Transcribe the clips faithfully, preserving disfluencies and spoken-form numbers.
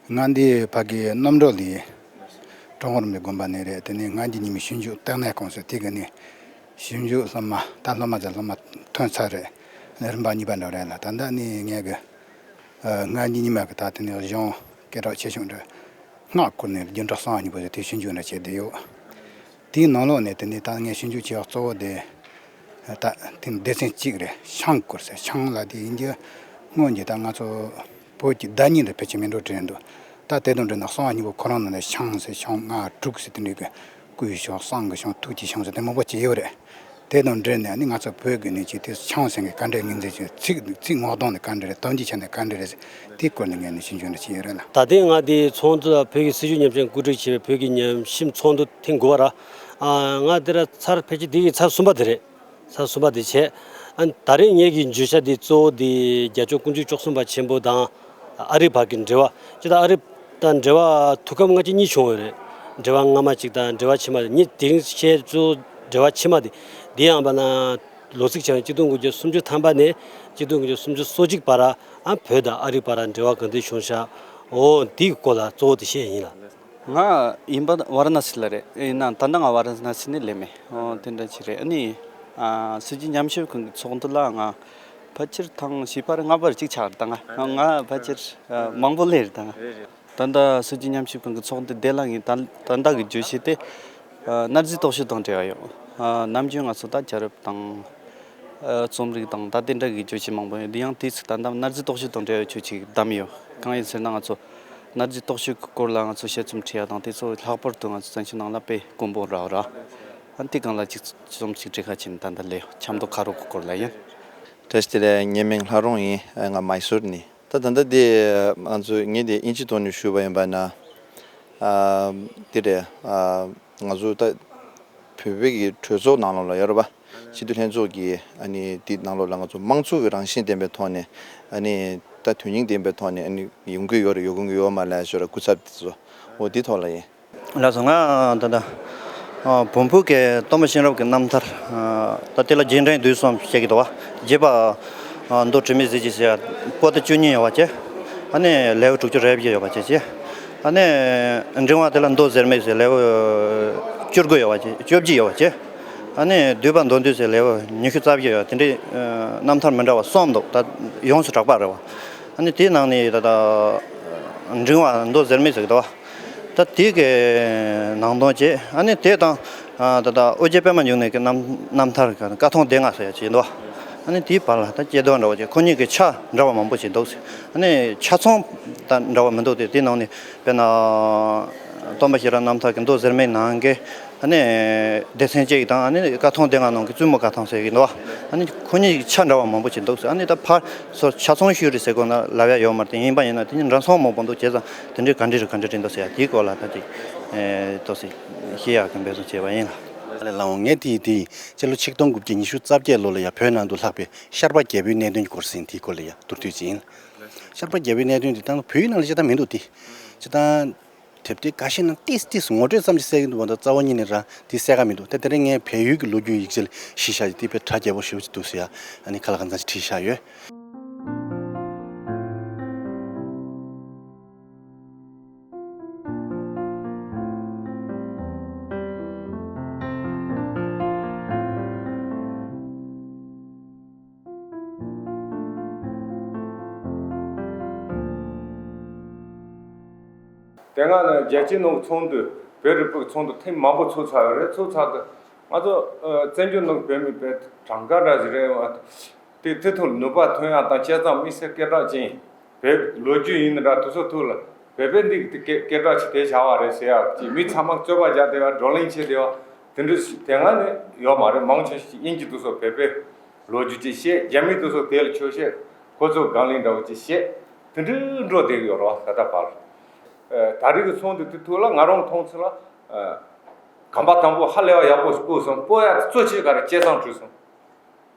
ང་འདི་ཕ་གི་གནམ་གྲུ་ལི་ཀྲོང་ཧོར་མི་དགོན་པ་ནས་རེད། དེ་ནས་སྔ་འགྱུར་ཉི་མའི་ཞིབ་འཇུག་ལྟེ་གནས་ཁང་ཟེར་དེ་གི་ནས་ཞིབ་འཇུག་སློབ་མ། ད་སློབ་མ་ཚོ་སློབ་མ་ཐོན་ཚར་རེད། ནས་རིམ་པ་གཉིས་པ་འདྲ་རེད་ལ། ད་ལྟ་ནས་ངས་གི་ཨ་སྔ་འགྱུར་ཉི་མ་གི་ད་དེ་ནས་གཞུང་སྐད་གྲགས་ཆེ་ཤོས་འདྲ་སྔགས་སྐོར་ནས་རྒྱུན་གྲོགས་སང་གཉིས་པོ་ཟེར་དེ་ཞིབ་འཇུག་འདྲ་བྱས་བསྡད་ཡོད། དེའི་ནང་ལོགས་ནས་དེ་ནས་ད་ངས་ཞིབ་འཇུག་བྱེད་ཡག་གཙོ་བོ་དེ། ད་དེ་སྡེ་ཚན་གཅིག་རེད། ཆང་སྐོར་ཟེར། ཆང་ལ་དེ་ཡིན་རྒྱུ་སྔོན་གྱི་ད་ང་ཚོ་བོད་ཀྱི་བརྡ་རྙིང་རེད། ཕལ་ཆེར་མིན་འགྲོ་བྲིས་འདུག་ད་དེ་དང་འབྲེལ་ན་གསང་བ་སྙིང་པོ་ཁོ་རང་ནང་ནས་ཆང་ཟེར། ཆང་ལྔ་དྲུག་ཟེར་དེ་འདྲའི་གི་སྐུའི་ཆང་། བསང་གི་ཆང་། ཐུགས་ཀྱི་ཆང་ཟེར་དེ་མང་པོ་ཅིག་ཡོད་རེད། དེ་དང་འབྲེལ་ནས་ནི་ང་ཚོ་བོད་ཀྱི་ནི་ཅིག་དེ་ཆང་ཟེར་མཁན་ག་འདྲའི་ངོས་འཛིན་བྱེད། ཚིག་ཚིག་ངོ་གདོང་ནི་ག་འདྲ་རེད། དོན་གྱི་ཆ་ནས་ག་འདྲ་རེད། དེའི་སྐོར་ནས་ངས་ནི་ཞིབ་འཇུག་འདྲ་བྱས་ཡོད་རེད་ལ། ད་ཐེངས་ང་དེ་ཚོགས་འདུ་ལ་བོད་ཀྱི་སྲིད་བྱུས་ཉམས་ཞིབ་འགོ་ཁྲིད་བྱས་པའི་བོད་ཀྱི་ཉམས་ཞིབ་ཚོགས་འདུ་ཐེངས་དགུ་པ་ར། ཨ་ང་དེ་ར་ཚར་ཕལ་ཆེར་དེ་གི་ཚར་གསུམ་པ་དེ་རེད། ཚར་གསུམ་པ་དེ་བྱས། ཨ་ད་རེས་ངེད་ཀྱི་བརྗོད་བྱ་དེ་གཙོ་བོ་དེ་རྒྱལ་མཆོག་དཀོན་མཆོག་བཅུ་གསུམ་པ་ཆེན་པོ་དང་ཨ་རི་བར་གྱི་འབྲེལ་བ། ཅི་ད་ཨ་རི་དང་འབྲེལ་བ་ཐུག་སྐབས་སྔ་ཕྱི་གཉིས་བྱུང་ཡོད་རེད། འབྲེལ་བ་སྔ་མ་གཅིག་དང་འབྲེལ་བ་ཕྱི་མ་དེ། ངས་དེ་རིང་བཤད་གཙོ་བོ་འབྲེལ་བ་ཕྱི་མ་དེ། དེ་ཡང་བ་ན་ལོ་ཚིགས་ཆ་ནས་གཅིག་སྟོང་དགུ་བརྒྱ་སུམ་ཅུ་ཐམ་པ་ནས་གཅིག་སྟོང་དགུ་བརྒྱ་སུམ་ཅུ་སོ་གཅིག་བར་ཨ་བོད་དང་ཨ་རི་བར་འབྲེལ་བ་ག་འདྲ་བྱུང་ཤག་འོ་དེའི་སྐོར་ལ་གཙོ་བོ་དེ་བཤད་ཡིན་ལ། ང་ཡིན་པ་ཝཱ་ར་ཎ་སི་ལ་རེད། ཡིན་ནའང་ད་ལྟ་ང་ཝཱ་ར་ཎ་སི་ནས་སླེབས་མེད། འོ་དེ་འདྲ་ཅིག་རེད། ཨ་ནི་ཨ་སྲིད་བྱུས་ཉམས་ཞིབ་ཁང་གི་ཚོགས་འདུ་ལ་ང་ཕལ་ཆེར་ཐེངས་བཞི་པ་རེད། ལྔ་པ་རེད། གཅིག་ཆགས་རེད་ད། ང་ང་ཕལ་ཆེར་ཨ་མང་པོ་སླེབས་རེད་ད། ང་ད་ལྟ་སྲིད་བྱུས་ཉམས་ཞིབ་ཁང་གི་ཚོགས་འདུ་དེ་ལ་ངས་ད་ད་ལྟ་གི་བརྗོད་གཞི་དེ་ཨ་གནའ་རྫས་རྟོག་ཞིབ་དང་འབྲེལ་བ་ཡོད། ཨ་ནམ་རྒྱུན་ང་ཚོ་ད་རྒྱལ་རབས་དང་། ཨ་རྩོམ་རིག་དང་ད་དེ་འདྲ་གི་བརྗོད་གཞི་མང་པོ་ཡོད། འདི་ཡང་དུས་ཚིགས་ད་ལྟ་གནའ་རྫས་རྟོག་ཞིབ་དང་འབྲེལ་བའི་ཆོས་ཅིག་བདམས་ཡོད། གང་ཡིན་ཟེར་ན་ང་ཚོ་གནའ་རྫས་རྟོག་ཞིབ་ཀྱི་སྐོར་ལ་ང་ཚོ་དཔྱད་རྩོམ་བྲིས་ཡ་དང་དེ་ཚོ་ལྷག་པར་དུ་ང་ཚོ་བཙན་བྱོལ་ནང་ལ་དཔེ་དཀོན་པོ་འདྲ་བོ་ར། ཨ་དེ་སྒང་ལ་ཅིག་རྩོམ་ཅིག་འབྲི་ག་ཕྱིན། ད་ལྟ་སླེབས་ཡོད། ཆབ་མདོ་ཁ་རོག་གི་སྐོར་ལ་ཡིན། བཀྲ་ཤིས་བདེ་ལེགས། ངའི་མིང་ལྷ་རོང་ཡིན། ང་མའི་སོར་ནས། ད་ད་ལྟ་དེ་ང་ཚོ་ངས་དེ་དབྱིན་ཇི་ཐོག་ནས་ཞུས་པ་ཡིན་པ་ན། ཨ་དེ་རེད། ཨ་ང་ཚོ་ད་བོད་པའི་གི་གྲོས་ཚོགས་ནང་ལོགས་ལ་ཡོད་རེད་པ། སྤྱི་འཐུས་ལྷན་ཚོགས་ཀྱི་ཨ་ནི་དེ་ནང་ལོགས་ལ་ང་ཚོ་དམངས་གཙོ་གི་རང་བཞིན་ལྡན་པའི་ཐོག་ནས་ཨ་ནི་ད་དོན་སྙིང་ལྡན་པའི་ཐོག་ནས་ཨ་ནི་ཡོང་གི་ཡོད་རེད། ཡོང་གི་ཡོད་མ་རེད་ཞུ་ར། སྐུ་ཚབ་དེ་ཚོ་འོ་དེ་ཐོག་ལ་ཡིན། ལགས་སོ། ང་ད་ལྟ་ཨ་བོན་ཕུག་གི་སྟོན་པ་གཤེན་རབ་ཀྱི་རྣམ་ཐར། ཨ་ད་དེ་ལ་རྒྱས་འབྲིང་བསྡུས་གསུམ་བཤད་ཀྱི་འདུག་བ། རྒྱས་པ་ཨ་མདོ་དྲི་མེད་ཟིལ་གྱིས་བྱེད་པོ་ཏི་བཅུ་གཉིས་ཡོད་པ་བྱས། ཨ་ནི་ལེའུ་དྲུག་ཅུ་རེ་བརྒྱད་ཡོད་པ་བྱས་བྱས། ཨ་ནི་འབྲིང་བ་དེ་ལ་མདོ་ཟེར་མེད་ཟེར་ལེའུ་བཅུ་དགུ་ཡོད་པ་བྱས། བཅོ་བརྒྱད་ཡོད་པ་བྱས། ཨ་ནི་བསྡུས་པ་མདོ་འདུས་ཟེར་ལེའུ་ཉི་ཤུ་རྩ་བརྒྱད་ཡོད། དེ་འདྲའི་ཨ་རྣམ་ཐར་མི་འདྲ་བ་གསུམ་འདུག་ད་ཡོངས་སུ་གྲགས་པ་རེད་བ། ཨ་ནི་དེའི་ནང་ནས་ད་ལྟ་འབྲིང་བ་མདོ་ཟེར་མེད་ཟེར་གྱི་འདུག་བ། ད་དེ་གི་ནང་དོན་བྱས། ཨ་ནི་དེ་དང་ཨ་ད་ལྟ་ཨོ་རྒྱན་པད་མ་འབྱུང་གནས་ཀྱི་རྣམ་རྣམ་ཐར་གྱི་བཀའ་ཐང་སྡེ་ལྔ་ཟེར་ཡ་ཅིག་འདུག་ཨ་ནི་དེའི་བར་ལ་ད་བཅད་དོན་འདྲ་བོ་ཅིག་ཁོ་གཉིས་ཀྱི་ཆ་འདྲ་བ་མང་པོ་ཅིག་འདུག་ཨ་ནི་ཆ་ཚང་ད་འདྲ་བ་མི་འདུག་དེ་དེའི་ནང་ནས་དཔེར་ན་སྟོན་པ་གཤེན་རབ་རྣམ་ཐར་གྱི་མདོ་ཟེར་མེད་ནང་གི་ཨ་ནི་སྡེ་ཚན་གཅིག་དང་། ཨ་ནི་བཀའ་ཐང་སྡེ་ལྔ་ནང་གི་བཙུན་མོའི་བཀའ་ཐང་ཟེར་གྱི་འདུག་ཨ་ནི་ཁོ་གཉིས་ཆ་འདྲ་བ་མང་པོ་ཅིག་འདུག་ཟེར། ཨ་ནི་ད་ཕར་ཚུར་ཆ་ཚང་ཤོས་རེད་ཟེར་དགོས་ན་ལབ་ཡ་ཡོད་མ་རེད། དེ་ཡིན་པ་ཡིན་ན་དེ་གཉིས་འདྲ་མཚུངས་མང་པོ་འདུག་བྱས་ཙང་དེ་འདྲའི་ག་འདྲ་རེད་ག་འདྲ་རེད་འདུག་ཟེར་ཡ་དེའི་སྐོར་ལ་ད་ཅིག་ཨེ་ཏོག་ཙམ་བཤད་ཡག་གི་འབད་བརྩོན་བྱས་པ་ཡིན་ལགས། ཨ་ལས་ལགས་འོང་། ངས་དེ་དེ་སྤྱི་ལོ་ཆིག་སྟོང་དགུ་བརྒྱ་ཉི་ཤུ་རྩ་བརྒྱད་ལོ་ལ་ཡ་བོད་ནང་དུ་ལྷག་པའི་ཤར་པ་རྒྱལ་པོའི་གནད་དོན་གྱི་སྐོར་ཟིན། དེའི་སྐོར་ལ་ཡ་མདོར་བསྡུས་ཅིག་ཡིན། ཤར་པ་རྒྱལ་པོའི་གནད་དོན་དེ་ད་བོད་ཡིག་ནང་ལ་ཅི་ལྟར་མི་འདུག་དེ་ཅི་ལྟར། དེབ་ཐེར་འགའ་ཤས་ནང་ཏིས་ཏིས་ངོ་སྤྲོད་ཙམ་ཞིག་གསལ་གྱི་འདུག་པ། ད་རྩ་བ་ཉིད་ནས་རང་དེ་གསལ་ཁ་མི་འདུག་ད་དེ་རིང་ངས་བལ་ཡུལ་གྱི་ལོ་རྒྱུས་ཡིག་ཆ་ལ་གཞི་བཞག་ཅིག་དེ་དཔེ་གྲ་རྒྱས་པོ་ཞེ་པོ་ཅིག་འདུག་ཟེར་ཡ། ཨ་ནི་ཁ་ལ་གང་འཚམ་ཅིག་བྲིས་བཞག་ཡོད། དེ་སྔ་ནས་རྒྱལ་སྤྱིའི་ནང་གི་ཚོགས་འདུ། བོད་རིག་པའི་ཚོགས་འདུ་ཐེངས་མང་པོ་ཚོགས་ཚར་ཡོད་རེད། ཚོགས་ཚར་དུས་ང་ཚོ་ཨ་བཙན་བྱོལ་ནང་བོད་མི་བོད་གྲངས་ཀ་འདྲ་ཞིག་རེད། དེ་དེ་ཐོག་ནུས་པ་ཐོན་ཡག་དང་། བྱས་ཙང་དམིགས་བསལ་སྐད་གྲགས་ཅན་བོད་ལོ་རྒྱུས་ཡིན་ན་འདྲ། དེ་ཚོ་ཐོག་ལ་བོད་པའི་འདི་གི་སྐད་སྐད་གྲགས་ཅིག་དེ་བྱ་བ་རེད་ཟེར་ཡག་ཅིག་མི་ཚང་མ་རྩོད་པ་རྒྱག་བསྡད་པ། བགྲོ་གླེང་བྱེད་བསྡད་པ་དེ་འདྲ་ཞིག་དེ་སྔ་ནས་ཡོད་མ་རེད། མང་ཆེ་ཞིག་དབྱིན་ཇི་དེ་ཚོ་བོད་པའི་ལོ་རྒྱུས་ཅིག་བཤད། རྒྱ་མི་དེ་ཚོ་དེ་ལ་ཆོས་བཤད། ཁོ་ཚོ་དགང་གླིང་འདྲ་བོ་ཅིག་བཤད། དེ་འདྲའི་འགྲོ་བསྡད་ཀྱི་ཡོད་རེད་བ། ད་ལྟ་བར། ཨ་ད་རེས་ཀྱི་ཚོགས་འདུ་དེ་ཐོག་ལ་ང་རང་མཐོང་ཚུལ་ལ། ཨ་གོམ་པ་དང་པོ་ཧ་ལས་པ་ཡག་པོ་ཞིག་སྤོས་སོང་། སྤོ་ཡག་གཙོ་ཆེ་ག་རེ། བྱས་ཙང་བྲིས་སོང་།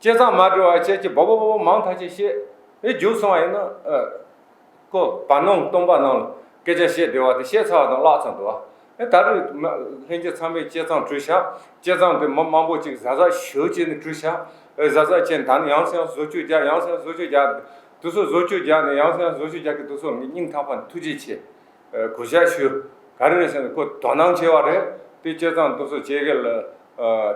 བྱས་ཙང་མ་བྲིས་པ་བྱས་ཀྱི་བོ་བོ་བོ་བོ་མང་ཐག་ཆོད་བཤད། ཨེ་མཇུག་སོང་བ་ཡིན་ན་ཨ་ཁོ་བར་སྣང་སྟོང་པ་ནང་ལ་སྐད་ཆ་བཤད་བསྡད་པ་དེ་བཤད་ཚར་བ་དང་བརླག་ཚར་འདུག་བ། ཨེ་ད་རེས་མ་ལྷན་རྒྱས་ཚང་མས་བྱས་ཙང་བྲིས་ཤག་བྱས་ཙང་དེ་མི་མང་པོ་ཅིག་གཟབ་གཟབ་ཞེ་པོ་བྱས་ནས་བྲིས་ཤག་ཨེ་གཟབ་གཟབ་བྱས་ནས་ད་ནི་ཡང་སེ་ཡང་བཟོ་བཅོས་རྒྱག་ཡང་སེ་ཡང་བཟོ་བཅོས་རྒྱག་དེ་ཚོ་བཟོ་བཅོས་རྒྱག་ནས་ཡང་སེ་ཡང་བཟོ་བཅོས་རྒྱག་གི་དེ་ཚོ་ངས་སྙིང་ཐག་པ་ནས་ཐུགས་རྗེ་ཆེ། གུས་ཞབས་ཞུ། ག་རེ་རེད་ཟེར་ན་ཁོ་དོ་སྣང་ཆེ་བ་རེད། དེ་བྱས་ཙང་དེ་ཚོ་བྱེད་མཁན་ལ་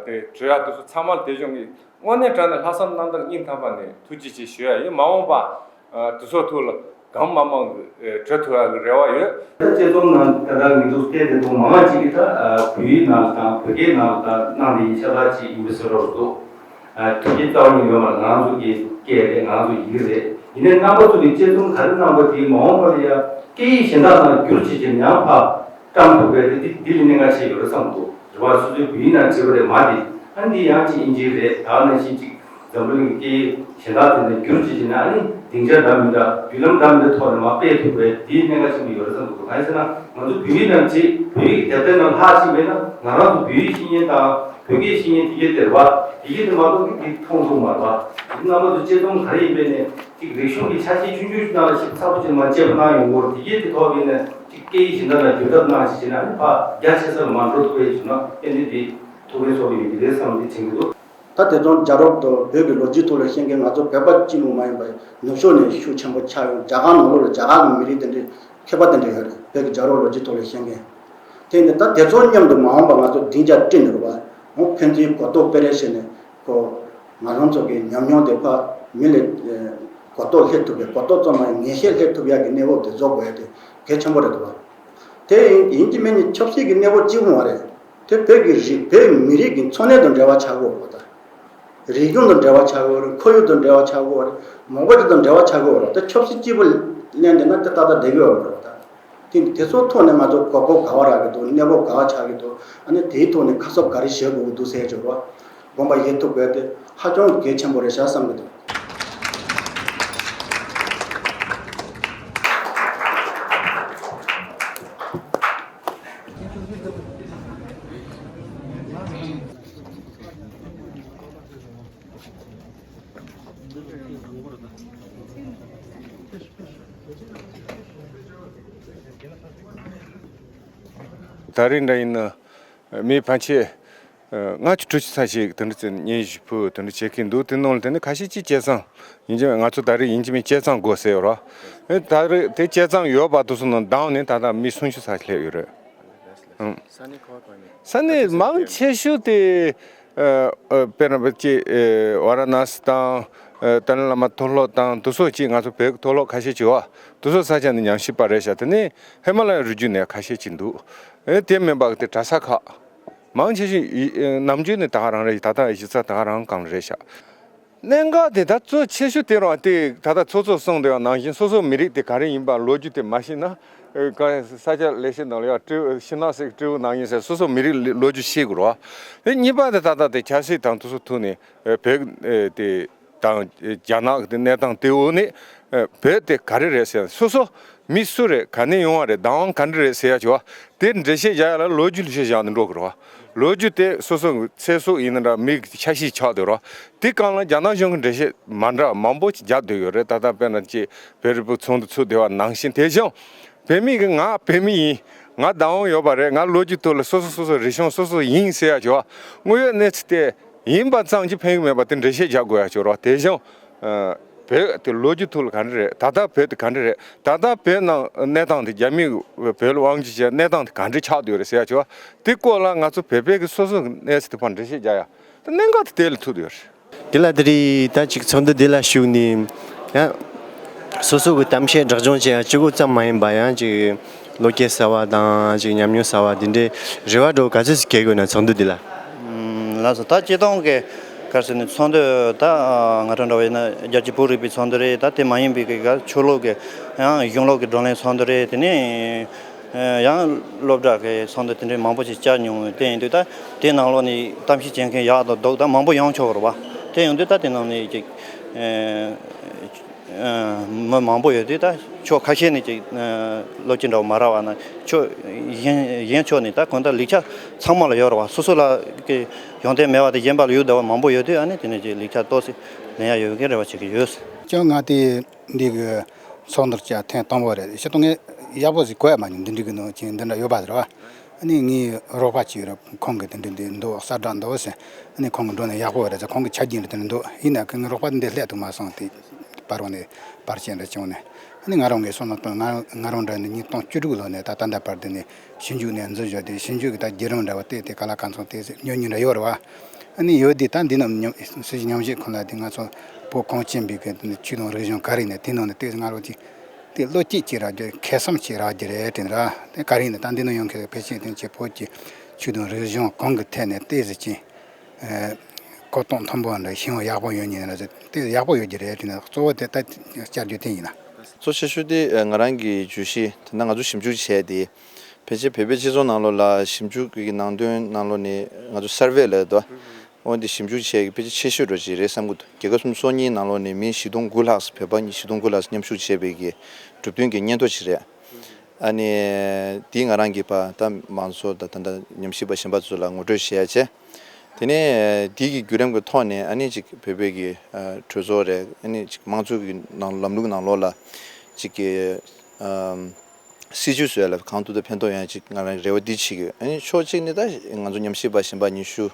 དེ་དྲི་ཡག་དེ་ཚོ་ཚང་མ་དེ་བྱུང་གི། དངོས་གནས་དྲང་གནས་ལྷག་བསམ་རྣམ་དག་སྙིང་ཐག་པ་ནས་ཐུགས་རྗེ་ཆེ་ཞུ་ཡ་ཡིན། མ་འོངས་པ་དེ་ཚོ་ཐུགས་ལ་གང་མང་མང་དྲི་ཐུབ་ཡག་གི་རེ་བ་ཡོད། དཔྱད་རྩོམ་ནང་ད་ལྟ་ངེད་ཚོ་བལྟས་དེ་ཚོ་མང་མང་ཅིག་གིས་ད་བོད་ཡིག་ནང་ལ་དང་བོད་སྐད་ནང་ལ་ད་གནང་དེ་ཡིན་ཤ་སྟག་ཅིག་ཡིན་པའི་བཟོ་འདྲ་འདུག་ཨ། ཐུགས་རྗེ་རྩ་བ་ནས་ཡོད་མ་རེད། ང་རང་ཚོ་གི་སྐད་རེད། ང་རང་ཚོ་ཡིག་རེད། ཡིན་ནའི་རྣམ་པ་ཚོ་གི་དཔྱད་རྩོམ་ག་རེ་གནང་པ་དེ་མ་འོངས་པ་ལ་ཡ་སྐད་ཡིག་གཞན་དག་ནང་བསྒྱུར་བྱེད་ཀྱི་ཉམས་པ་བཀྲམ་ཐུབ་པའི་དེ་འདི་ལས་གནད་འགག་ཆེ་ཡོད་རེད་བསམ་འདུག་རེད་བ། སོ་སོའི་བོད་ཡིག་ནང་བྲིས་པ་རེད་མ་དེ། ཨ་འདི་ཡང་གཅིག་དབྱིན་ཇི་རེད། ད་ནང་བཞིན་གཅིག་འཛམ་བུ་གླིང་གི་སྐད་ཡིག་གཞན་དག་དེ་ནས་བསྒྱུར་བྱེད་ཀྱི་ན་ཨ་ནི་སྡིངས་ཆ་འདྲ་མི་འདྲ་བརྒྱུད་ལམ་འདྲ་མི་འདྲ་ཐོག་ནས་མར་སྤེལ་ཐུབ་པའི་དེའི་གནད་འགག་ཆེན་པོ་ཡོད་རེད་བསམ་འདུག་གང་ཡིན་ཟེར་ན་ང་ཚོ་བོད་ཡིག་ནང་བྲིས་བོད་ཡིག་གི་དེབ་ཐེར་ནང་ལྷག་ཕྱིན་པས་ན་ང་རང་ཚོ་བོད་ཡིག་ཤེས་མཁན་དང་། བོད་སྐད་ཤེས་མཁན་དེ་གའི་དེར་བ། དེ་གའི་དེ་མ་གཏོགས་ཀྱི་དེ་མཐོང་ཐུབ་མ་རེད་བ། དེ་རྣམ་པ་ཚོ་དཔྱད་རྩོམ་ག་རེ་ཡིན་པས་ནས་ཅིག་རིག་གཞུང་གི་ཆ་ཤས་ཆུང་ཆུང་ཞིག་ནང་ལ་ཞིབ་ཚགས་པོ་ཅིག་མ་དཔྱད་པ་གནང་ཡོང་གི་རེད། དེ་གའི་དེ་ཐོག་ཡིན་ན་ཅིག་སྐད་ཡིག་གཞན་དག་ལ་བསྒྱུར་ཐབས་གནང་ཞིག་བྱས་ན་ཕར་རྒྱ་ཆེ་ས་ལ་མ་འགྲོ་ཐུབ་པའི་བྱུང་ན་ཨེ་ནི་དེ་ཐུགས་ཕན་གསོས་པ་ཡིན་གྱི་རེད་བསམ་སྟེ་དྲན་གྱི་འདུག་ད་དེ་ཚོ་རྒྱ་རོབ་དང་བོད་ཀྱི་ལོ་རྒྱུས་ཐོག་ལ་ཤེས་མཁན་ང་ཚོ་བོད་པ་གཅིག་པུ་མ་ཡིན་པར་ནུབ་ཕྱོགས་ནས་ཤུགས་ཆེན་པོ་ཆགས་ཡོང་། རྒྱ་གར་ནང་ལོགས་ལ་རྒྱ་གར་གྱི་མི་རིགས་དེ་འདྲའི་མཁས་པ་དེ་འདྲ་ཡོད་རེད། བོད་ཀྱི་རྒྱ་རོབ་ལོ་རྒྱུས་ཐོག་ལ་ཤེས་མཁན། དེ་ནི་ད་དེ་ཚོ་མཉམ་དུ་མ་འོངས་པ་ང་ཚོ་སྡིངས་ཆ་བསྐྲུན་ནས་རེད་བ། འོ་ཕན་ཚུན་གོ་རྟོགས་སྤེལ་རེས་བྱས་ནས་ཁོ་ང་རང་ཚོ་གི་ཉམས་མྱོང་དེ་ཕར་མི་ལ་གོ་རྟོགས་སླེབས་ཐུབ་པའི་གོ་རྟོགས་ཙམ་མ་ཡིན་ངེས་ཤེས་སླེབས་ཐུབ་ཡག་གི་གནས་བབ་དེ་བཟོ་དགོས་ཡག་དེ་གལ་ཆེན་པོ་རེད་འདུག་བ། དེ་ཡིན་ཡིན་གྱི་མིན་གྱི་ཆབ་སྲིད་ཀྱི་གནས་བབ་གཅིག་པུ་མ་རེད། དེ་བོད་ཀྱི་རིགས་བོད་མི་རིགས་ཀྱི་འཚོ་གནས་དང་འབྲེལ་བ་ཆགས་ཀྱི་ཡོད་རེད་བ། ད་རིག་གཞུང་དང་འབྲེལ་བ་ཆགས་ཀྱི་ཡོད་རེད། ཁོར་ཡུག་དང་འབྲེལ་བ་ཆགས་ཀྱི་ཡོད་རེད། མང་པོ་ཅིག་དང་འབྲེལ་བ་ཆགས་ཀྱི་ཡོད་རེད། ད་ཆབ་སྲིད་གཅིག་པུ་ལེན་བསྡད་ན་དེ་ཏག་ཏག་བསྡད་ཀྱི་ཡོད་མ་རེད་བ། ད་དེ་དེ་ཚོའི་ཐོག་ནས་ང་ཚོ་གོ་སྐབས་ག་བ་རག་གི་འདུག་གནས་བབ་ག་བ་ཆགས་ཀྱི་འདུག་ཨ་ནི་དེའི་ཐོག་ནས་ཁ་གསབ་ག་རེ་བྱེད་དགོས་ཀྱི་འདུག་ཟེར་གྱི་རེད་བ། དགོངས་པ་བཞེས་ཐུབ་དགོས་དེ་ཧ་ཅང་གལ་ཆེན་པོ་རེད་ཤག་བསམ་གྱི་འདུག་ད་རེས་འདྲ་ཡིན་ན་མི་ཕལ་ཆེར་ལྔ་བཅུ་དྲུག་ཅུ་ཙམ་ཞིག་དེ་འདྲ་ཚོས་སྙན་ཞུ་ཕུལ་དེ་འདྲ་བྱེད་ཀྱི་འདུག་དེ་ནང་ལ་དེ་ནི་ཁ་ཤས་ཀྱིས་དཔྱད་རྩོམ་ཡིན་གཅིག་མིན་ང་ཚོ་ད་རེས་ཡིན་གཅིག་མིན་དཔྱད་རྩོམ་དགོས་ཟེར་ཡོད་རེད། ད་རེས་དེ་དཔྱད་རྩོམ་ཡོད་པ་དེ་ཚོ་ནང་བདག་ནི་ད་ལྟ་མི་སུམ་ཅུ་ཙམ་སླེབས་ཡོད་རེད། ཨང་། ས་གནས་མང་ཆེ་ཤོས་དེ་ཨ་ཨ་དཔེར་ན་ཅིག་ཨ་ཝ་ར་ཎ་སི་དང་ཨ་ཏཱ་ལའི་བླ་མ་མཐོ་སློབ་དང་དེ་ཚོ་ཅིག་ང་ཚོ་བོད་ཀྱི་མཐོ་སློབ་ཁ་ཤས་ཅིག་ཡོད་པ་དེ་ཚོ་ས་ཆ་ནས་ཉམས་ཞིབ་པ་རེད་ཤག་དེ་ནས་ཧི་མ་ལ་ཡའི་རི་རྒྱུད་ནས་ཁ་ཤས་ཅིག་འདུག་ཨེ་དེ་མིན་པ་དེ་གྲྭ་ས་ཁག་མང་ཆེ་ཤོས་ཡི་ཨེ་ནམ་རྒྱུན་ནས་ད་ག་རང་རེད། ད་ལྟ་གཞི་རྩ་ད་ག་རང་གང་རེད་ཤག་གནད་འགག་དེ་ད་གཙོ་ཆེ་ཤོས་དེ་རང་དེ་ད་ལྟ་ཚོགས་གཙོས་གསུངས་དེ་ཡང་ནང་བཞིན་སོ་སོའི་མི་རིགས་དེ་ག་རེ་ཡིན་པ་ལོ་རྒྱུས་དེ་མ་ཤེས་ན་ཨེ་ག་ས་ཆ་ལེ་ཤོས་ནང་ལ་ཡང་སྤྲེའུ་ཤིང་ནགས་སེ་སྤྲེའུ་ནང་བཞིན་ཟེར་སོ་སོའི་མི་རིགས་ལོ་རྒྱུས་ཤེས་དགོས་རེད་བ། དེ་གཉིས་པ་དེ་ད་ལྟ་དེ་ཆབ་སྲིད་དང་དེ་ཚོ་ཐུག་ནས་ཨེ་བོད་ཨེ་དེ་དང་རྒྱ་ནག་གི་གནས་སྟངས་དེ་འོག་ནས་ཨེ་བོད་དེ་ག་རེ་རེད་ཟེར་སོ་སོ་མི་སུ་རེད། ག་ནས་ཡོང་བ་རེད། བདག་དབང་ག་འདྲ་རེད་ཟེར་ཡ་བྱས་པ་དེ་འགྲེལ་བཤད་རྒྱག་ཡ་ལ་ལོ་རྒྱུས་ལ་ཤེས་བཞག་ནས་འགྲོ་དགོས་རེད་བ། ལོ་རྒྱུས་དེ་སོ་སོ་གི་ཚེ་སྲོག་ཡིན་ན་འདྲ་མི་གི་ཆ་ཤས་ཆགས་བསྡད་རེད་བ། དེ་སྒང་ལ་རྒྱ་ནག་གཞུང་གི་འགྲེལ་བཤད་མ་འདྲ་མང་པོ་ཅིག་རྒྱག་བསྡད་ཡོད་རེད། ད་ལྟ་དཔེར་ན་ཅིག་བོད་རིགས་པའི་ཚོགས་འདུ་ཚུགས་བསྡད་པ་ནང་བཞིན། དེ་བཞིན་བོད་མི་གི་ང་བོད་མི་ཡིན། ང་བདག་དབང་ཡོད་པ་རེད། ང་ལོ་རྒྱུས་ཐོག་ལ་སོ་སོ་སོ་སོ་རིག་གཞུང་སོ་སོ་ཡིན་ཟེར་ཡ་བྱས་པ་དངོས་ཡོད་གནས་ཚུལ་དེ། ཡིན་པ་ཙམ་གྱིས་ཕན་གྱི་མེད་པ་དེ་འགྲེལ་བཤད་རྒྱག་དགོས་ཡ་ཅིག་ཡོད་རེད་བ། དེ་བཞིན་ཨ་བོད་དེ་ལོ་རྒྱུས་ཐོག་ལ་ག་འདྲ་རེད། ད་ལྟ་བོད་དེ་ག་འདྲ་རེད། ད་ལྟ་བོད་ནང་གནས་སྟངས་དེ་རྒྱ་མིས་བོད་ལ་དབང་སྒྱུར་བྱས་གནས་སྟངས་དེ་ག་འདྲ་ཆགས་བསྡད་ཡོད་རེད་ཟེར་ཡ་ཅིག་ཡོད་རེད་བ། དེ་སྐོར་ལ་ང་ཚོ་བོད་པའི་གི་སོ་སོ་གི་གནས་ཚུལ་དེ་ཕར་འགྲེལ་བཤད་རྒྱག་ཡ་དེ་གནད་འགག་དེ་དེ་ལ་ཐུག་བསྡད་ཡོད་རེད། དེ་ལ་དེ་རིང་ད་ཅིག་ཚོགས་འདུ་འདི་ལ་ཞུགས་ནས་ཡང་སོ་སོ་གི་གཏམ་བཤད་སྒྲོག་སྦྱང་བྱེད་ཡ་གཅིག་པོ་ཙམ་མ་ཡིན་པ་ཡང་ཅིག་བློ་སྐྱེད་གསར་བ་དང་ཅིག་ཉམས་མྱོང་གསར་བ་འདི་འདྲའི་རེ་བ་འདྲ་བོ་ག་ཚོད་ཅིག་སྐྱེ་དགོས་ན་ཚོགས་འདུ་འདི་ལ། ཨམ། ལགས་སོ། ད་སྤྱིར་བཏང་གི་ག་རེ་ཟེར་ན་ཚོགས་འདུ་ད་ང་རང་འདྲ་བ་ཡིན་ན་རྒྱལ་སྤྱིའི་བོད་རིག་པའི་ཚོགས་འདུ་རེད། ད་དེ་མ་ཡིན་པའི་གི་ག་ཆོས་ལུགས་ཀྱི་ཡང་གཞུང་ལུགས་ཀྱི་བགྲོ་གླེང་ཚོགས་འདུ་རེད། དེ་ནས་ཡང་སློབ་གྲྭ་གི་ཚོགས་འདུ་དེ་འདྲའི་མང་པོ་ཞིག་བཅར་མྱོང་། དེ་ཡིན་དུས་ད་དེ་ནང་ལོགས་ནས་གཏམ་བཤད་བྱེད་མཁན་ཡག་དང་སྡུག་ད་མང་པོ་ཡོང་ཆོག་གི་རེད་བ། དེ་ཡོང་དུས་ད་དེ་ནང་ནས་ཅིག་མི་མང་པོ་ཡོད་དུས་ད་ཕྱོགས་ཁ་ཤས་ནས་ཅིག་བློ་སྐྱེད་འདྲ་བོ་མ་རག་པ་ན་ཕྱོགས་གཞན་གཞན་ཕྱོགས་ནས་ད་གང་ལྟར་ལེགས་ཆ་ཚང་མ་ལ་ཡོད་རེད་བ། སོ་སོ་ལ་གི་ཡོན་ཏན་མེད་པ་དང་གཞན་པ་ལ་ཡོད་བསྡད་པ་མང་པོ་ཡོད་དུས་ཨ་ནི་དེ་ནས་ཅིག་ལེགས་ཆ་ཏོག་ཙམ་ལེན་ཡ་ཡོད་གི་རེ་བ་བྱེད་ཀྱི་ཡོད། ཅང་ང་དེ། འདི་གི་ཚོགས་འདུར་བཅར་ཐེངས་དང་པོ་རེད། ཤེས་ཏོ་ངས་ཡག་པོ་ཞིག་གོ་ཡ་མ་མྱོང་། འདི་འདྲ་གི་ནང་ཅིག་འདི་འདྲ་ཡོད་པ་རེད་བ། ཨ་ནི་ངའི་རོགས་པ་ཅིག་ཡོད་རེད། ཁོང་གིས་འདི་འདྲ་འདི་འདུག་གསལ་བསྒྲགས་འདུག་ཟེར། ཨ་ནི་ཁོང་གི་འགྲོ་ནས་ཡག་པོ་རེད་ཟེར། ཁོང་གི་ཆ་རྐྱེན་རེད་དེ་འདྲ་འདུག་ཡིན་ན་ཁོང་གི་རོགས་པ་འདི་སླེབས་ཐུབ་མ་སོང་། དེ་བར་བ་ནས་ པར་ཆས་འདྲ་བྱུང་ནས། ཨ་ནི་ང་རང་གི་བསམ་བློ་བཏང་། ང་ང་རང་འདྲ་ནི་ཉིས་སྟོང་བཅུ་དྲུག་ལོ་ནས་ད་ད་ལྟ་བར་དུ་ནས་ཞིབ་འཇུག་ནས་འཛུལ་བཞག་སྟེ། ཞིབ་འཇུག་གི་ད་བརྒྱུད་རིམ་འདྲ་བ་དེ་དེ་ག་ལ་གང་འཚམ་དེ་ཉོ་ཉོ་འདྲ་ཡོད་རེད་བ། ཨ་ནི་ཡོད་དེ་ད་འདི་རྣམས་ཉམས་སྲིད་ཞུགས་ཉམས་ཞིབ་ཁང་ལ་དེ་ང་ཚོ་བོད་གངས་ཅན་པའི་གི་དེ་ནི་ཆོས་དང་རིག་གཞུང་ག་རེ་ནས་དེ་ནང་ནས་དེ་ང་རང་གི་དེ་བློ་སྐྱེད་ཅིག་རག་རྒྱུ། ཁེ་བཟང་ཅིག་རག་རྒྱུ་རེད་དྲན་ར། དེ་ག་རེ་ནས་ད་འདི་ནང་ཡོང་མཁན་ཕལ་ཆེར་དེ་ཆེ་བོད་ཀྱི་ཆོས་དང་རིག་གཞུང་གང་གི་ཐད་ནས་ཏོག་ཙམ་ཅིག་ཨ་གོ་རྟོགས་མཐོན་པོ་འདྲ་ཤེས་ཡོན་ཡག་པོ་ཡོད་མཁན་ར། དེ་ཡག་པོ་ཡོད་རྒྱུ་རེད་དྲན་ན། གཙོ་བོ་དེ་ད་བསྐྱར་བརྗོད་དེ་ཡིན་ན། གཙོ་ཆེ་ཤོས་དེ་ང་རང་གི་བརྗོད་གཞི་དེ་ན་ང་ཚོ་ཞིབ་འཇུག་བྱས་ཏེ། ཕལ་ཆེར་བོད་པའི་སྤྱི་ཚོགས་ནང་ལོགས་ལ་ཞིབ་འཇུག་གི་ནང་དོན་ནང་ལོགས་ནས་ང་ཚོ་སར་ཝེ་ལབ་དོ། འོན་ཏེ་ཞིབ་འཇུག་བྱས་ཀྱི་ཕལ་ཆེར་ཆེ་ཤོས་འདྲ་ཅིག་རེད་བསམ་གྱི་འདུག་རྒྱལ་ཁབ་སོ་གཉིས་ནང་ལོགས་ནས་མི་བཞི་སྟོང་དགུ་ལྷག་འབད་པ་ཉིད་བཞི་སྟོང་དགུ་ལྷག་མཉམ་ཞུགས་བྱས་པའི་གི་གྲུབ་དོན་གྱི་སྙན་ཐོ་ཅིག་རེད། ཨ་ནི་དེ་ང་རང་གིས་ཕར་ད་མང་ཚོགས་དང་ད་ལྟ་ཉམས་ཞིབ་པ་གཞན་པ་ཚོ་ལ་ངོ་སྤྲོད་བྱས་བྱས། དེ་ནས་དེ་གི་བརྒྱུད་རིམ་གྱི་ཐོག་ནས་ཨ་ནི་ཅིག་བོད་པའི་གི་ཨ་གྲོས་ཚོགས་རེད། ཨ་ནི་ཅིག་དམངས་གཙོ་གི་ནང་ལམ་ལུགས་ནང་ལོགས་ལ་ཅིག་གི་ཨམ། སྲིད་ཇུས་བཟོ་ཡ་ལ་གང་ཐུབ་ཐུབ་ཕན་ཐོགས་ཡོང་ཡ་ཅིག་ང་རང་རེ་བ་འདི་བྱེད་ཀྱི་ཡོད། ཨ་ནི་ཕྱོགས་གཅིག་ནས་ད་ང་ཚོ་ཉམས་ཞིབ་པ་གཞན་པ་ཉི་ཤུ་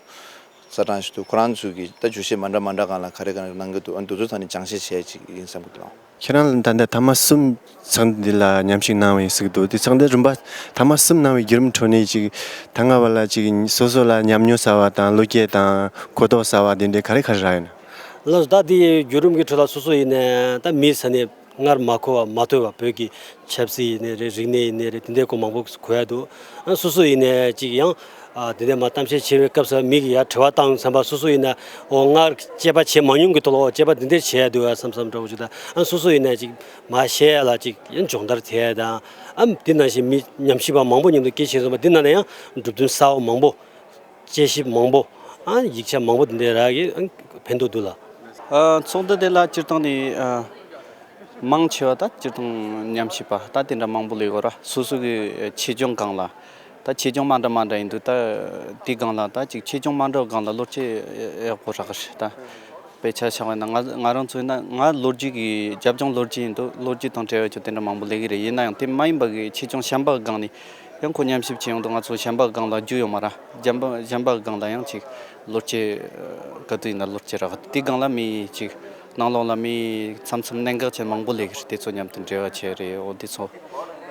རྩ་གྲངས་ཤིག་འདུག་ཁོ་རང་ཚོས་ཀྱི་ད་བརྗོད་གཞི་མ་འདྲ་མ་འདྲ་སྒང་ལ་ག་རེ་ག་རེ་གནང་གི་འདུག་ཨ་ནི་འདི་ཚོ་ཐོག་ནས་སྦྱང་བཤད་བྱས་ཅིག་ཡིན་བསམ་གྱི་འདུག་ཁྱེད་རང་ལ་ད་ལྟ་ཐེངས་མ་གསུམ་ཚོགས་འདུ་འདི་ལ་མཉམ་ཞུགས་གནང་བ་ཡིན་ཟེར་གྱི་འདུག་དེ་ཚོགས་འདུ་རིམ་པ་ཐེངས་མ་གསུམ་གནང་བའི་བརྒྱུད་རིམ་ཁྲོད་ནས་ཅིག་ད་སྔ་བ་ལ་ཅིག་སོ་སོ་ལ་ཉམས་མྱོང་གསར་བ་དང་བློ་སྐྱེད་དང་གོ་རྟོགས་གསར་བ་དེ་འདྲའི་ག་རེ་ག་རེ་རག་ཡོད་ན། ལགས་སོ། ད་དེའི་བརྒྱུད་རིམ་གྱི་ཁྲོད་ལ་སོ་སོ་ཡིན་ནའི་ད་མིའི་ས་ནས་སྔར་མ་གོ་བ་མ་ཐོས་པ་བོད་ཀྱི་ཆབ་སྲིད་ཡིན་ནའི་རེད། རིག་གནས་ཡིན་ནའི་རེད། དེ་འདྲའི་སྐོར་མང་པོ་གོ་ཡ་འདུག་ཨ་སོ་སོ་ཡིན་ནའི་ཅིག་ཡང་ཨ་དེ་འདྲའི་མ་གཏམ་བཤད་བྱེད་པའི་སྐབས་སུ་མི་གིས་ཡར་དྲི་བ་བཏང་བསམ་པ། སོ་སོ་ཡིན་ན་འོ་སྔར་དཔྱད་པ་བྱེད་མ་མྱོང་གི་ཐོག་ལ་འོ་དཔྱད་པ་འདི་འདྲ་བྱེད་ཡ་འདུག་ཨ་བསམ་བསམ་འདྲ་བོ་ཅིག་དང་། ཨ་སོ་སོ་ཡིན་ན་ཅིག་མ་བཤད་ཡ་ལ་ཅིག་ཡང་སྦྱོང་བརྡར་བྱེད་ཡ་དང་། ཨ་དེ་ནང་བཞིན་མི་ཉམས་ཞིབ་པ་མང་པོ་མཉམ་དུ་སྐད་ཆ་བཤད་སོང་བ་འདི་ནང་ལ་ཡང་གྲུབ་དོན་གསར་བ་མང་པོ། དཔྱད་ཞིབ་མང་པོ། ཨ་ཡིག་ཆ་མང་པོ་འདི་འདྲ་རག་གི་ཨ་ཕན་ཐོགས་འདུག་ལགས། ཨ་ཚོགས་འདུ་དེ་ལ་སྤྱིར་བཏང་ནས་ཨ་མང་ཆེ་བ་ད་སྤྱིར་བཏང་ཉམས་ཞིབ་པ་ད་དེ་འདྲ་མང་པོ་སླེབས་ཡོད་ར། སོ་སོ་གི་ཆེད་སྦྱོང་སྒང་ལ་ད་ཆེད་སྦྱོང་མ་འདྲ་མ་འདྲ་ཡིན་འདུག་ད་དེ་སྒང་ལ་ད་ཅིག་ཆེད་སྦྱོང་མ་འདྲ་བ་སྒང་ལ་བློ་སྐྱེད་ཡག་པོ་རག་གི་རེད། ད་དཔེ་ཆ་བཞག་པ་ཡིན་ན་ང་ང་རང་ཚོ་ཡིན་ན་ང་ལོ་རྒྱུས་ཀྱི་རྒྱབ་ལྗོངས་ལོ་རྒྱུས་ཡིན་འདུག་ལོ་རྒྱུས་དང་འབྲེལ་བའི་ཆ་དེ་འདྲ་མང་པོ་སླེབས་ཀྱི་རེད། ཡིན་ན་ཡང་དེ་མ་ཡིན་པ་གི་ཆེད་སྦྱོང་གཞན་པ་སྒང་ནས། ཡང་ཁོ་ཉམས་ཞིབ་བྱེད་ཡོང་དུས་ང་ཚོ་གཞན་པ་སྒང་ལ་རྒྱུས་ཡོད་མ་རེད། གཞན་པ་གཞན་པ་སྒང་ལ་ཡང་ཅིག་བློ་སྐྱེད་ག་དུས་ཡིན་ན་བློ་སྐྱེད་རག་དེ་སྒང་ལ་མི་ཅིག་ནང་ལོགས་ལ་མི་མཚམས་མཚམས་གནད་འགག་ཅན་མང་པོ་སླེབས་ཀྱི་རེད། དེ་ཚོ་མཉམ་དུ་འབྲེལ་བ་བྱས་རེད། འོ་དེ་ཚོ་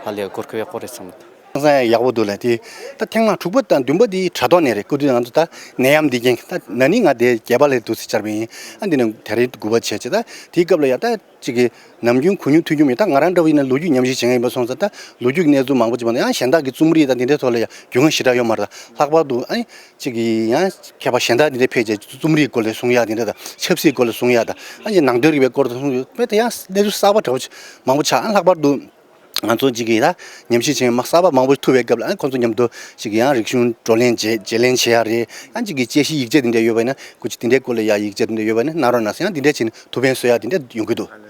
ཧ་ལས་གོ་སྐབས་ཡག་པོ་རེད་བསམ་གྱི་འདུག་ཧང་སང་ཡག་པོ་འདུག་ལ། དེ་ད་ཐེངས་མ་དྲུག་པ་དང་བདུན་པ་དེ་དྲ་ཐོག་ནས་རེད། སྐུ་དུས་ང་ཚོ་ད་ནད་ཡམས་འདི་རྐྱེན་ད་ན་ནིང་ང་དེ་བརྒྱད་པ་ལ་འདུག་སེ་བཅར་བ་ཡིན། ཨ་འདི་ནས་ད་རེས་དགུ་པ་བྱས་བྱས། ད་དེའི་སྐབས་ལ་ཡ་ད་ཅིག་གི་ནམ་རྒྱུན་གོ་མྱོང་ཐོས་མྱོང་མེད། ད་ང་རང་འདྲ་བོ་ཡིན་ན་ལོ་རྒྱུས་ཉམས་ཞིབ་བྱེད་མཁན་ཡིན་པ་སོང་ཙང་། ད་ལོ་རྒྱུས་ཀྱི་གནས་ཚུལ་མང་པོ་ཅིག་མ་གཏོགས། ཡང་གཞན་དག་གི་རྩོམ་རིག་དང་དེ་འདྲའི་ཐོག་ལ་ཡང་རྒྱུས་མངའ་ཞེ་དྲག་ཡོད་མ་རེད། ད་ལྷག་པར་དུ་ཨ་ནི་ཅིག་གི་ཡང་མཁས་པ་གཞན་དག་དེ་འདྲ་ཕེབས་བྱས་རྩོམ་རིག་སྐོར་ལ་གསུང་ཡག་དེ་འདྲ་དང་། ཆབ་སྲིད་སྐོར་ལ་གསུང་ཡག་དང་། ཨ་ནི་ནང་དོན་རིག་པའི་སྐོར་དུ་གསུང་ཡག་དཔེ་ད་ཡང་གནས་ཚུལ་གསར་པ་འདྲ་བོ་མང་པོ་ཆགས། ཨ་ནི་ལྷག་པར་དུ་ང་ཚོ་ཅིག་གི་ད་ཉམས་ཞིབ་བྱེད་མཁན་མ་གསར་པ་མང་པོ་ཐུག་པའི་སྐབས་ལ། ཨ་ནི་ཁོང་ཚོ་མཉམ་དུ་ཅིག་གི་ཡང་རིག་གཞུང་བགྲོ་གླེང་བརྗེ་བརྗེ་ལེན་བྱེད་ཡག་རེད། ཨ་ནི་ཅིག་གི་དཔྱད་གཞི་ཡིག་ཆ་དེ་འདྲ་ཡོད་པ་ཡིན་ན། སྐུ་མཁྱེན་དེ་འདྲའི་སྐོར་ལ་ཡ་ཡིག་ཆ་དེ་འདྲ་ཡོད་པ་ཡིན་ན་གནང་རོགས་གནང་ཟེར། ཡང་དེ་འདྲ་བྱས་ནས་ཐུགས་ཕན་གསོས་ཡག་དེ་འདྲ་ཡོང་གི་འདུག